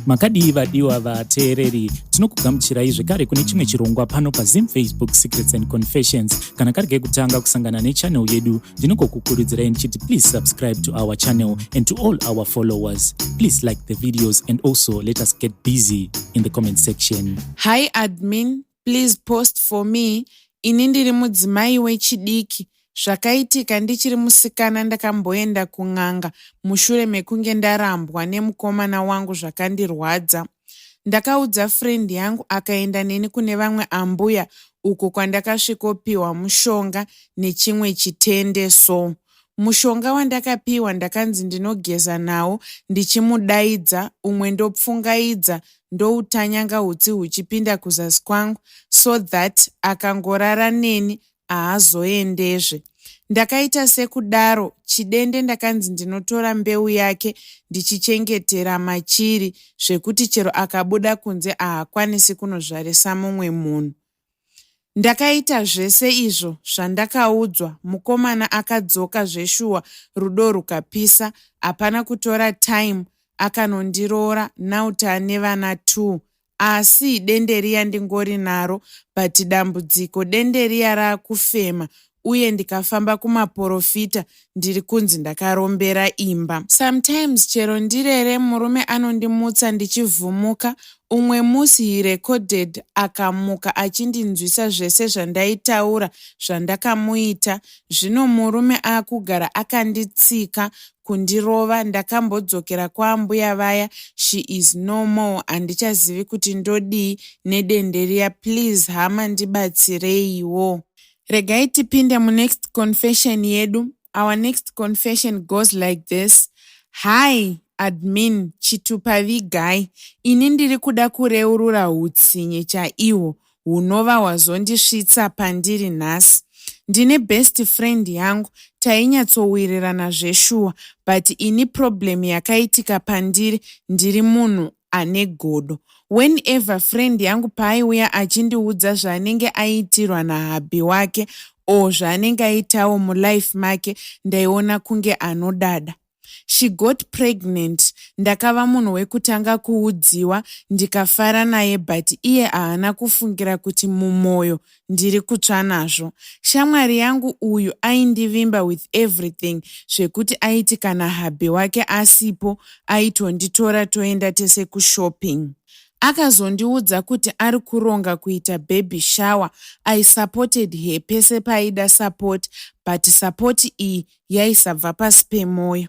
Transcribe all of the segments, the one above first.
Makadii vadiwa vateereri? Tinokugamuchirai zvekare kune chimwe chirongwa pano paZim Facebook Secrets and Confessions. Kana kari kekutanga kusangana nechannel yedu, ndinogokukurudzirai ndichiti please subscribe to our channel, and to all our followers, please like the videos and also let us get busy in the comment section. Hi admin, please post for me. Ini ndiri mudzimai wechidiki. Zvakaitika ndichiri musikana, ndakamboenda kun'anga mushure mekunge ndarambwa nemukomana wangu. Zvakandirwadza. Ndakaudza friend yangu, akaenda neni kune vamwe ambuya, uko kwandakasvikopiwa mushonga nechimwe chitende. So mushonga wandakapiwa, ndakanzi ndinogeza nawo ndichimudaidza, umwe ndopfungaidza, ndoutanyanga utsi huchipinda kuzasi kwangu, so that akangorara neni haazoendezve. Ndakaita sekudaro. Chidende ndakanzi ndinotora mbeu yake ndichichengetera machiri, zvekuti chero akabuda kunze haakwanisi kunozvarisa mumwe munhu. Ndakaita zvese izvo zvandakaudzwa. Mukomana akadzoka zveshuwa, rudo rukapisa. Hapana kutora time akanondiroora. Now taane vana 2, asi dende riya ndingori naro. But dambudziko, dende riya raakufema, uye ndikafamba kumaprofita ndiri kunzi ndakarombera imba. Sometimes chero ndirere, murume anondimutsa ndichivhumuka. Umwe musi he recorded, akamuka achindinzwisa zvese zvandaitaura zvandakamuita. Zvino murume akugara akanditsika, kundirova. Ndakambodzokera kwaambuya vaya, she is no more. Handichazivi kuti ndodii nedende riya. Please hama, ndibatsireiwo. Regai tipinde munext confession yedu. Our next confession goes like this: "Hi admin, chitupa vigai. Ini ndiri kuda kureurura utsinye chaihwo hunova hwazondisvitsa pandiri nhasi. Ndine best friend yangu, tainyatsowirirana zveshuwa, but ini problem yakaitika pandiri, ndiri munhu ane godo. Whenever friend yangu paaiuya achindiudza zvaanenge aitirwa nahubby wake or zvaanenge aitawo mulife make, ndaiona kunge anodada. She got pregnant. Ndakava munhu wekutanga kuudziwa, ndikafara naye, but iye haana kufungira kuti mumwoyo ndiri kutsva nazvo. Shamwari yangu uyu aindivimba with everything, zvekuti aiti kana hubby wake asipo, aitonditora toenda tese kushopping. Akazondiudza kuti ari kuronga kuita baby shower. I supported her pese paaida support, but support iyi yaisabva pasi pemwoyo.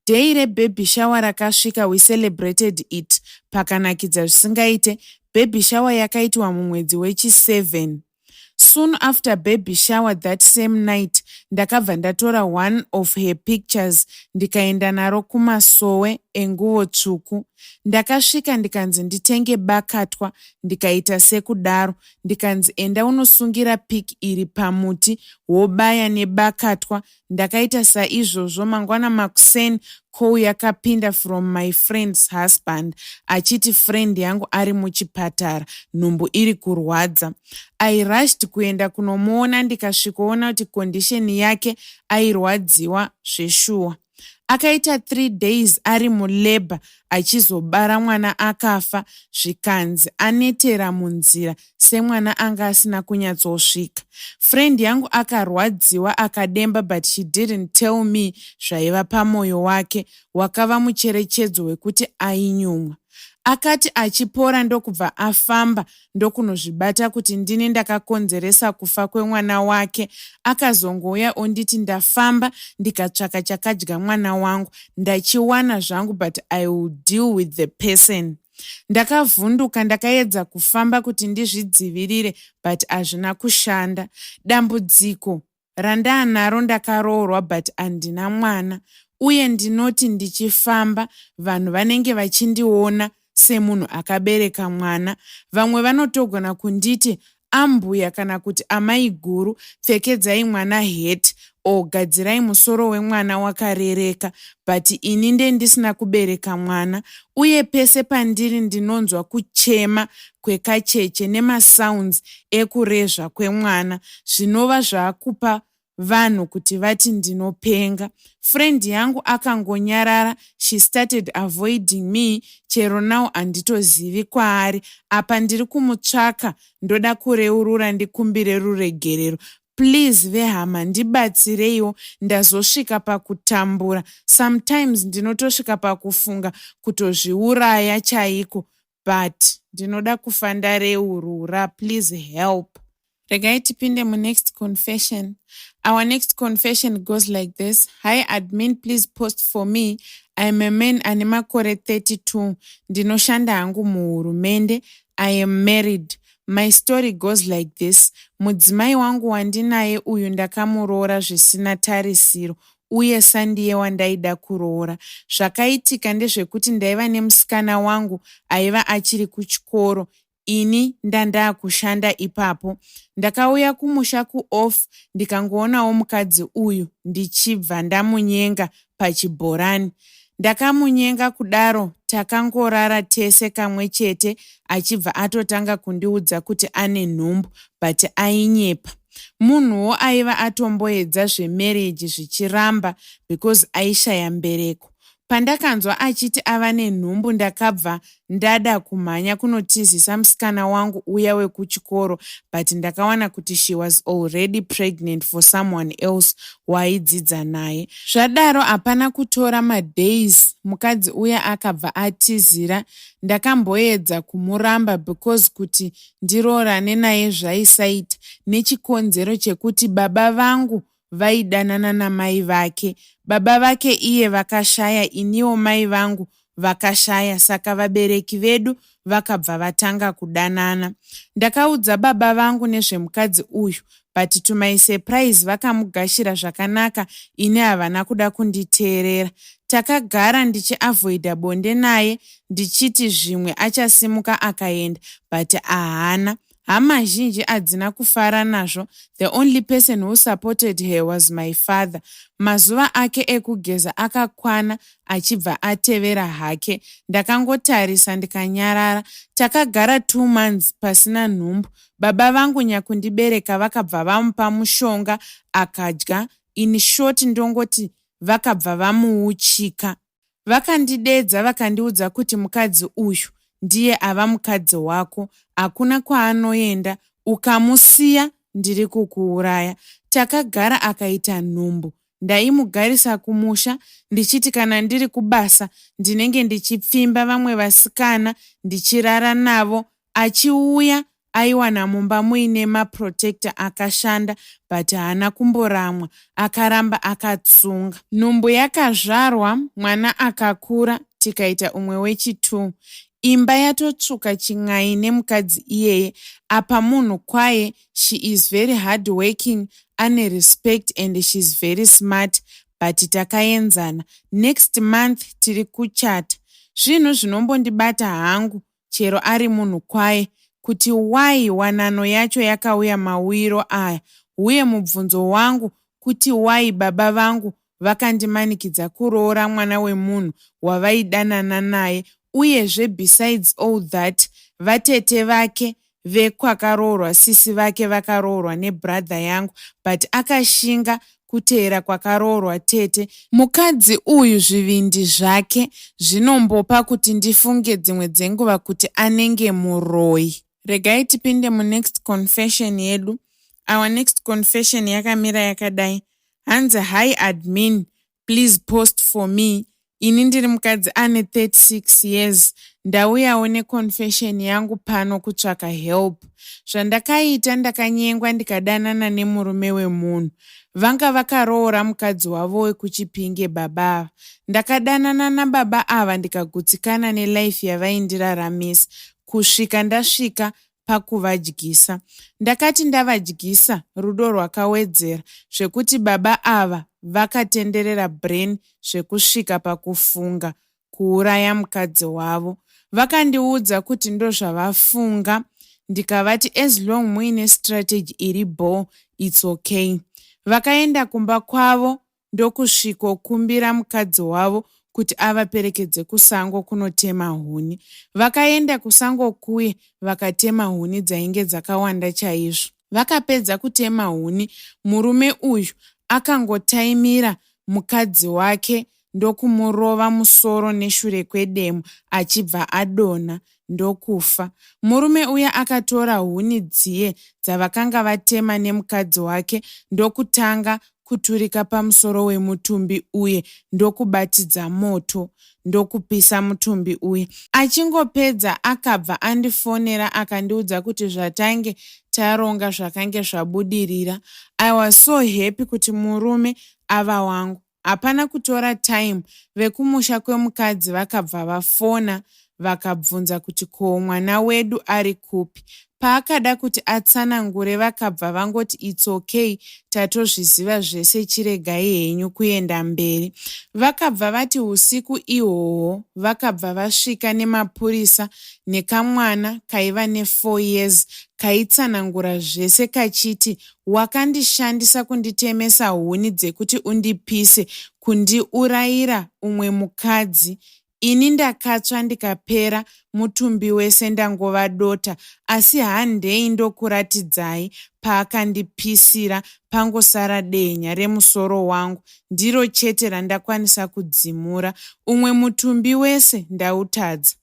Day rebaby shower rakasvika, we celebrated it, pakanakidza zvisingaite. Baby shower yakaitwa mumwedzi wechi7. Soon after baby shower, that same night, ndakabva ndatora one of her pictures, ndikaenda naro kumasowe enguvo tsvuku. Ndakasvika, ndikanzi nditenge bakatwa, ndikaita sekudaro. Ndikanzi enda unosungira pic iri pamuti, wobaya nebakatwa. Ndakaita saizvozvo. Mangwana makuseni, call yakapinda from my friend's husband achiti friend yangu ari muchipatara, nhumbu iri kurwadza. I rushed kuenda kunomuona, ndikasvikoona kuti condition yake, airwadziwa zveshuwa. Akaita 3 days ari mulabour, achizobara mwana akafa, zvikanzi anetera munzira semwana anga asina kunyatsosvika. Friend yangu akarwadziwa, akademba, but she didn't tell me zvaiva pamwoyo wake. Wakava mucherechedzo wekuti ainyumwa. Akati achipora, ndokubva afamba ndokunozvibata kuti ndini ndakakonzeresa kufa kwemwana wake. Akazongouya onditi, 'Ndafamba ndikatsvaka chakadya mwana wangu, ndachiwana zvangu, but I will deal with the person.' Ndakavhunduka, ndakaedza kufamba kuti ndizvidzivirire, but hazvina kushanda. Dambudziko randaanaro, ndakaroorwa but handina mwana, uye ndinoti ndichifamba, vanhu vanenge vachindiona semunhu akabereka mwana. Vamwe vanotogona kunditi ambuya kana kuti amai guru, pfekedzai mwana hat or gadzirai musoro wemwana wakarereka, but ini ndendisina kubereka mwana. Uye pese pandiri ndinonzwa kuchema kwekacheche nemasounds ekurezva kwemwana, zvinova zvaakupa Vanhu kuti vati ndinopenga. Friend yangu akangonyarara. She started avoiding me. Chero now handitozivi kwaari. Apa ndiri kumutsvaka, ndoda kureurura, ndikumbire ruregerero. Please vehama, ndibatsireiwo. Ndazosvika pakutambura. Sometimes ndinotosvika pakufunga kutozviuraya chaiko, but ndinoda kufa ndareurura. Please help. Regai tipinde munext confession. Our next confession goes like this: "Hi admin, please post for me. I'm a man ane makore 32. Ndinoshanda hangu muhurumende. I am married. My story goes like this: mudzimai wangu wandinaye uyu ndakamuroora zvisina tarisiro uye sandiye wandaida kuroora. Zvakaitika ndezvekuti ndaiva nemusikana wangu aiva achiri kuchikoro. Ini ndandaakushanda ipapo. Ndakauya kumusha kuoff, ndikangoonawo mukadzi uyu, ndichibva ndamunyenga pachibhorani. Ndakamunyenga kudaro, takangorara tese kamwe chete, achibva atotanga kundiudza kuti ane nhumbu, but ainyepa. Munhuwo aiva atomboedza zvemarriage zvichiramba because aishaya mbereko. Pandakanzwa achiti ava nenhumbu, ndakabva ndada kumhanya kunotizisa musikana wangu uya wekuchikoro, but ndakawana kuti she was already pregnant for someone else waaidzidza naye. Zvadaro, hapana kutora madays, mukadzi uya akabva atizira. Ndakamboedza kumuramba because kuti ndiroorane naye zvaisaita, nechikonzero chekuti baba vangu vaidanana namai vake. Baba vake iye vakashaya, iniwo mai vangu vakashaya, saka vabereki vedu vakabva vatanga kudanana. Ndakaudza baba vangu nezvemukadzi uyu, but to my surprise vakamugashira zvakanaka. Ini havana kuda kunditeerera. Takagara ndichiavoida bonde naye, ndichiti zvimwe achasimuka akaenda, but ahana. Hama zhinji hadzina kufara nazvo. The only person who supported her was my father. Mazuva ake ekugeza akakwana, achibva atevera hake. Ndakangotarisa ndikanyarara. Takagara 2 months pasina nhumbu. Baba vangu nyakundibereka vakabva vamupa mushonga akadya. In short, ndongoti vakabva vamuuchika. Vakandidedza, vakandiudza kuti mukadzi uyu ndiye ava mukadzi wako, hakuna kwaanoenda, ukamusiya ndiri kukuuraya. Takagara, akaita nhumbu. Ndaimugarisa kumusha, ndichiti kana ndiri kubasa ndinenge ndichipfimba vamwe vasikana, ndichirara navo. Achiuya aiwana mumba muine maprotector akashanda, but haana kumboramwa, akaramba akatsunga. Nhumbu yakazvarwa, mwana akakura, tikaita umwe wechi2. Imba yatotsvuka chin'ai nemukadzi iyeye. Apa munhu kwaye, she is very hard working, ane respect and she is very smart, but takaenzana. Next month tiri kuchata. Zvinhu zvinombondibata hangu, chero ari munhu kwaye, kuti why wanano yacho yakauya mauyiro aya. Uye mubvunzo wangu kuti why baba vangu vakandimanikidza kuroora mwana wemunhu wavaidanana naye? Uyezve, besides all that, vatete vake vekwakaroorwa sisi vake vakaroorwa nebrother yangu, but akashinga kuteera kwakaroorwa tete. Mukadzi uyu, zvivindi zvake zvinombopa kuti ndifunge dzimwe dzenguva kuti anenge muroi. Regai tipinde munext confession yedu. Our next confession yakamira yakadai. Hanzi, "Hi admin, please post for me. Ini ndiri mukadzi ane 36 years. Ndauyawo neconfession yangu pano kutsvaka help. Zvandakaita, ndakanyengwa ndikadanana nemurume wemunhu. Vanga vakaroora mukadzi wavo wekuChipinge, baba ava. Ndakadanana nababa ava, ndikagutsikana nelife yavaindiraramisa kusvika ndasvika pakuvadyisa. Ndakati ndavadyisa, rudo rwakawedzera zvekuti baba ava vakatenderera brain zvekusvika pakufunga kuuraya mukadzi wavo. Vakandiudza kuti ndozvavafunga, ndikavati as long muine strategy iri bho, it's okay. Vakaenda kumba kwavo ndokusvikokumbira mukadzi wavo kuti avaperekedze kusango kunotema huni. Vakaenda kusango kuye, vakatema huni dzainge dzakawanda chaizvo. Vakapedza kutema huni, murume uyu akangotaimira mukadzi wake ndokumurova musoro neshure kwedemo achibva adonha ndokufa. Murume uya akatora huni dziye dzavakanga vatema nemukadzi wake ndokutanga kuturika pamusoro wemutumbi uye ndokubatidza moto ndokupisa mutumbi uye. Achingopedza akabva andifonera akandiudza kuti zvatange taronga zvakange zvabudirira. I was so happy kuti murume ava wangu. Hapana kutora time vekumusha kwemukadzi vakabva vafona vakabvunza kuti ko mwana wedu ari kupi. Paakada kuti atsanangure vakabva vangoti it's okay, tatozviziva zvese, chiregai henyu kuenda mberi. Vakabva vati usiku ihwohwo vakabva vasvika nemapurisa nekamwana kaiva ne4 years kaitsanangura zvese kachiti wakandishandisa kunditemesa huni dzekuti undipise, kundiurayira umwe mukadzi. Ini ndakatsva ndikapera mutumbi wese ndangova dota, asi handei ndokuratidzai paakandipisira pangosara dehenya remusoro wangu, ndiro chete randakwanisa kudzimura. Umwe mutumbi wese ndautadza.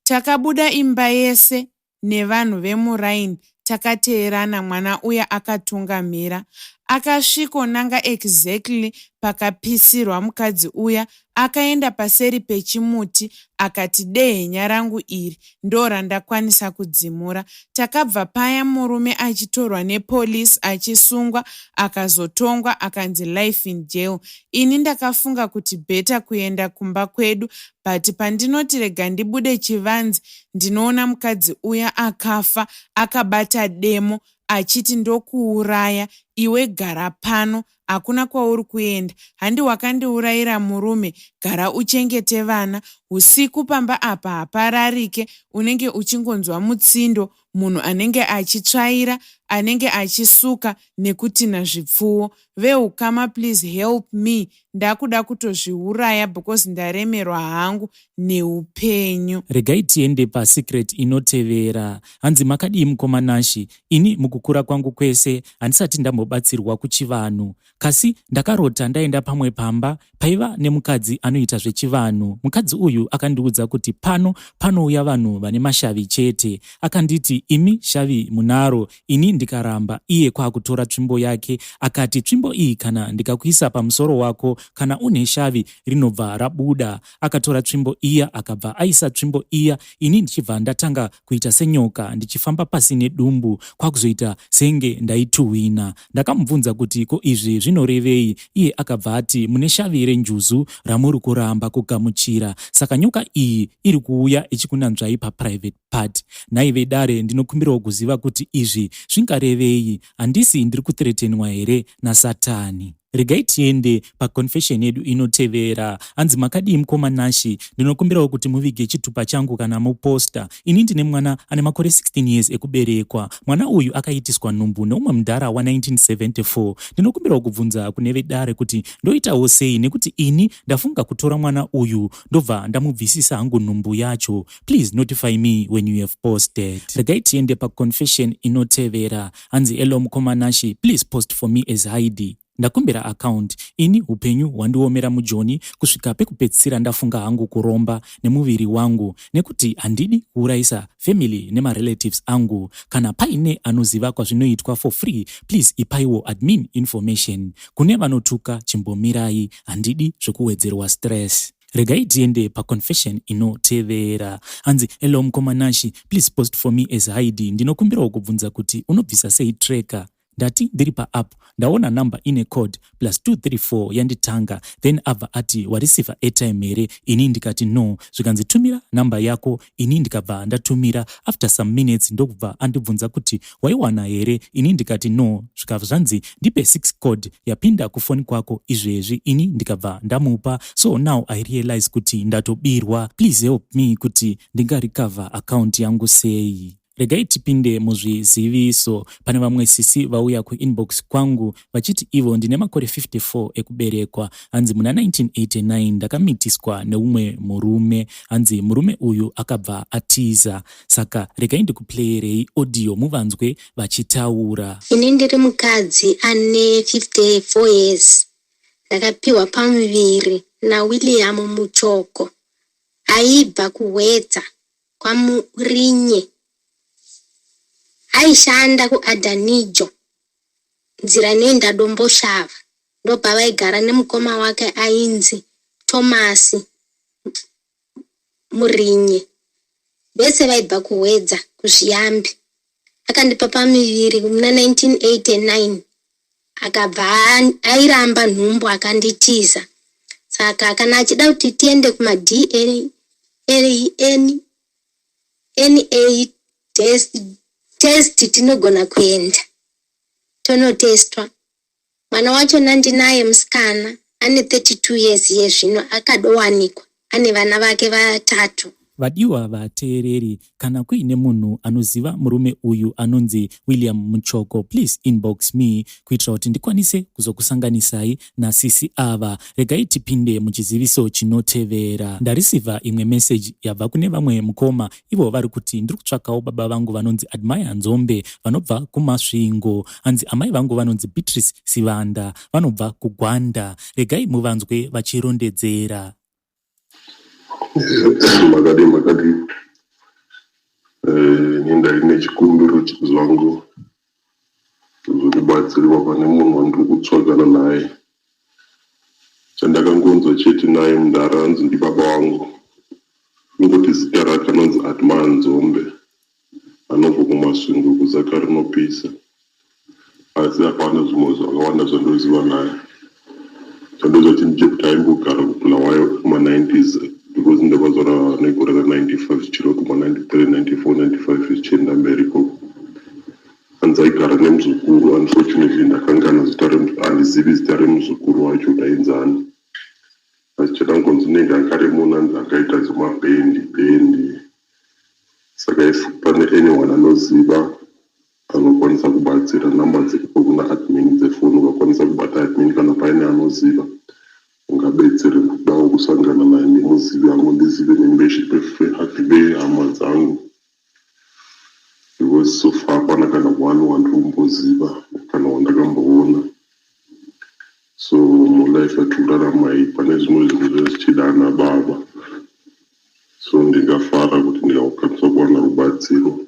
Takabuda imba yese nevanhu vemuraini takateerana mwana uya akatungamira. Akasvikonanga exactly pakapisirwa mukadzi uya. Akaenda paseri pechimuti akati dehenya rangu iri ndorandakwanisa kudzimura. Takabva paya murume achitorwa nepolisi achisungwa, akazotongwa akanzi life in jail. Ini ndakafunga kuti better kuenda kumba kwedu, but pandinoti rega ndibude chivanze ndinoona mukadzi uya akafa akabata demo achiti ndokuuraya iwe, gara pano, hakuna kwauri kuenda, handi wakandiurayira murume, gara uchengete vana. Usiku pamba apa hapararike, unenge uchingonzwa mutsindo, munhu anenge achitsvaira, anenge achisuka nekutina zvipfuwo. Veukama, please help me, ndakuda kutozviuraya because ndaremerwa hangu neupenyu. Regai tiende pasecret inotevera. Hanzi makadii mukoma Nashi? Ini mukukura kwangu kwese handisati ndambobatsirwa kuchivanhu, kasi ndakarota ndaenda pamwe pamba paiva nemukadzi anoita zvechivanhu. Mukadzi uyu akandiudza kuti pano panouya vanhu vane mashavi chete. Akanditi imi shavi munaro, ini ndikaramba, iye kwakutora tsvimbo yake akati tsvimbo iyi kana ndikakuisa pamusoro wako, kana une shavi rinobva rabuda. Akatora tsvimbo iya akabva aisa tsvimbo iya, ini ndichibva ndatanga kuita senyoka ndichifamba pasi nedumbu, kwakuzoita senge ndaituhwina. Ndakamubvunza kuti ko izvi zvinorevei, iye akabva ati mune shavi renjuzu ramuri kuramba kugamuchira, saka nyoka iyi iri kuuya ichikunanzvai paprivate part. Nhai vedare, ndinokumbirawo kuziva kuti izvi zvingarevei? Handisi ndiri kuthreatenwa here nasatani? Regai tiende paconfession yedu inotevera. Hanzi makadii mukoma Nashi? Ndinokumbirawo kuti muvige chitupa changu kana muposta. Ini ndine mwana ane makore 16 years ekuberekwa. Mwana uyu akaitiswa nhumbu neumwe mudhara wa1974. Ndinokumbirawo kubvunza kune vedare kuti ndoitawo sei, nekuti ini ndafunga kutora mwana uyu ndobva ndamubvisisa hangu nhumbu yacho. Please notify me when you have posted. Regai tiende paconfession inotevera. Hanzi hello mukoma Nashi, please post for me as Heidi. Ndakumbira account. Ini upenyu hwandiomera mujoni kusvika pekupedzisira ndafunga hangu kuromba nemuviri wangu, nekuti handidi kuurayisa family nemarelatives angu. Kana paine anoziva kwazvinoitwa for free, please ipaiwo admin information. Kune vanotuka, chimbomirai, handidi zvekuwedzerwa stress. Regai tiende paconfession inotevera. Hanzi hello mukoma Nashi, please post for me as Heidi. Ndinokumbirawo kubvunza kuti unobvisa sei tracker? Ndati ndiri paapp ndaona namba ine code +234 yanditanga, then abva ati wareceiva airtime here? Ini ndikati no, zvikanzi tumira namba yako. Ini ndikabva ndatumira. After some minutes ndokubva andibvunza kuti waiwana here? Ini ndikati no, zvikabva zvanzi ndipe 6 code yapinda kufoni kwako izvezvi. Ini ndikabva ndamupa. So now I realize kuti ndatobirwa. Please help me kuti ndingarecover account yangu sei. Regai tipinde muzviziviso. Pane vamwe sisi vauya kuinbox kwangu vachiti ivo ndine makore 54 ekuberekwa. Hanzi muna 1989 ndakamitiswa neumwe murume. Hanzi murume uyu akabva atiza. Saka regai ndikuplayerei audio muvanzwe vachitaura. Ini ndiri mukadzi ane 54 years. Ndakapiwa pamuviri naWilliam Muchoko aibva kuHwedza kwaMurinye. Aishanda kuAdhanijo nzira inoenda Domboshava ndopavaigara nemukoma wake ainzi Thomas Murinye. Vese vaibva kuHwedza kuZviyambi. Akandipa pamuviri muna 1989 akabva airamba nhumbu akanditiza. Saka kana achida kuti tiende kumaDNA test tinogona kuenda tonotestwa. Mwana wachona ndinaye musikana ane 32 years iye zvino akadowanikwa ane vana vake vatatu. Vadiwa vateereri, kana kuine munhu anoziva murume uyu anonzi William Muchoko, please inbox me kuitira kuti ndikwanise kuzokusanganisai nasisi ava. Regai tipinde muchiziviso chinotevera. Ndareceiva imwe message yabva kune vamwe mukoma, ivo vari kuti ndiri kutsvakawo baba vangu vanonzi Admire Nzombe vanobva kuMasvingo. Hanzi amai vangu vanonzi Beatrice Sivanda vanobva kuGwanda. Regai muvanzwe vachirondedzera. Makadii, makadii? Ini ndaine chikumbiro zvangu zvekubatsirwa. Pane munhu wandiri kutsvagana naye. Chandakangonzwa chete naye mudhara anzi ndibaba vangu. Kungoti zita rake anonzi Admire Nzombe, anobva kuMasvingo kuZaka rinopisa, asi hapana zvimwe zvakawanda zvandoziva naye. Chandoziva chinhu chekuti aimbogara kuBulawayo kuma-90s, because ndakazvarwa negore ra95 zvichireva kuma-93, 94, 95 zvichienda mberi ikoko. Hanzi aigara nemuzukuru. Unfortunately ndakanganwa zita, handizivi zita remuzukuru wacho kuti ainzani, asi chadangonzi unenge akaremuna, anzi akaita zvemabhendi bhendi. Saka if pane anyone anoziva anokwanisa kubatsira, namba dziripo kuna admin dzefoni, ukakwanisa kubata admin kana paine anoziva ungabetsere. Kudawo kusangana naye ndimuzive hangu, ndizive nembehama dzangu, because so far hapana kana one wandikumboziva kana wandakamboona. So mulife yatiri kurarama iyi pane zvimwe zvinhu zvezvichida ana baba, so ndingafara kuti ndingakwanisa kuwana rubatsiro.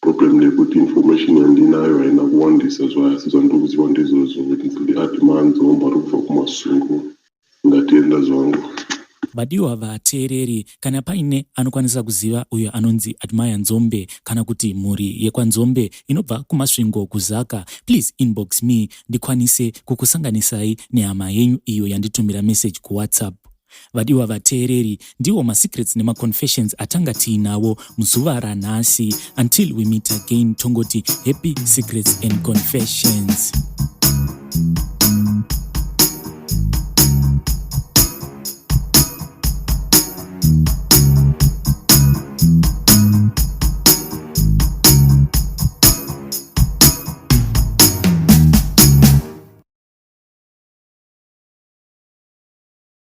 Problem ndeyekuti information yandinayo haina kuwandisa zvayo, asi zvandiri kuziva ndizvozvo kuti ndiAdmire Nzombe ari kubva kuMasvingo. Ndatenda zvangu. Vadiwa vateereri, kana paine anokwanisa kuziva uyo anonzi Admire Nzombe kana kuti mhuri yekwaNzombe inobva kuMasvingo kuZaka, please inbox me ndikwanise kukusanganisai nehama yenyu iyo yanditumira message kuWhatsApp. Vadiwa vateereri, ndiwo masecrets nemaconfessions atanga tiinawo muzuva ranhasi. Until we meet again, tongoti happy secrets and confessions.